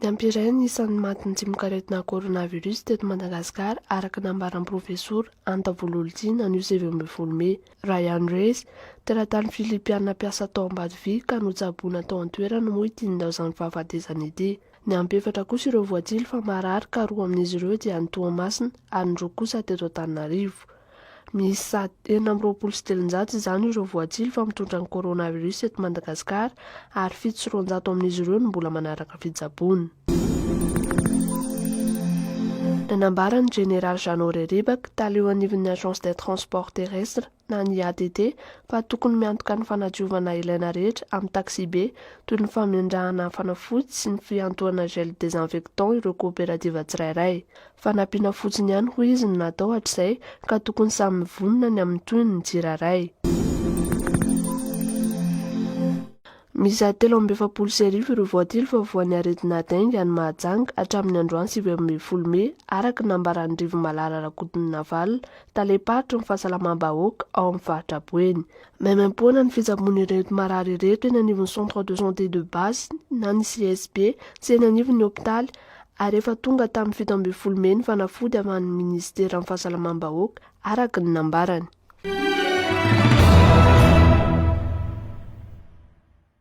Niampy iray ny isan'ny matin'ny tsimokaretina coronavirus teto Madagasikara araka ny nambaran'ny Profesora Anta Vololontiana anio 19 mey. Ryan Reyes, teratany Filipiana mpiasa tao Ambatovi ka notsaboina tao an-toerana moa ity nilaozan'ny fahafatesana ity. Niampy efatra kosa ireo voatsily fa marary ka roa amin'izy ireo dia any Toamasina ary ny roa kosa teto Antananarivo. Miisa 326 izany ireo voatsily fa mitondra ny coronavirus eto Madagasikara ary 207 amin'izy ireo no mbola manaraka fitsaboana. Nanambara ny Jeneraly Jeannot Reribaky, tale eo anivon'ny Agence des Transports Terrestres, na ny ATT, fa tokony miantoka ny fanadiovana ilaina rehetra amin'ny taksibe toy ny famindrahana fanafody sy ny fiantohana gel désinfectant ireo kaoperativa tsirairay. Fanampiana fotsiny ihany hoy izy no natao hatrizay ka tokony samy mivonona ny amin'ny tohiny ny tsirairay. Miisa 1043 ireo voatily fa voan'ny aretina dengue any Mahajanga hatramin'ny androany 19 mey, araka ny nambaran'i Rivomalala Rakotoninavalona, talem-paritry ny fahasalamam-bahoaka ao amin'ny faritra Boeny. Maimaimpoana ny fitsaboana ireto marary ireto eny anivon'ny Centre de santé de base na ny CSB sy eny anivon'ny hopitaly ary efa tonga tamin'ny 17 mey ny fanafody avy any minisiteran'ny fahasalamam-bahoaka, araka ny nambarany.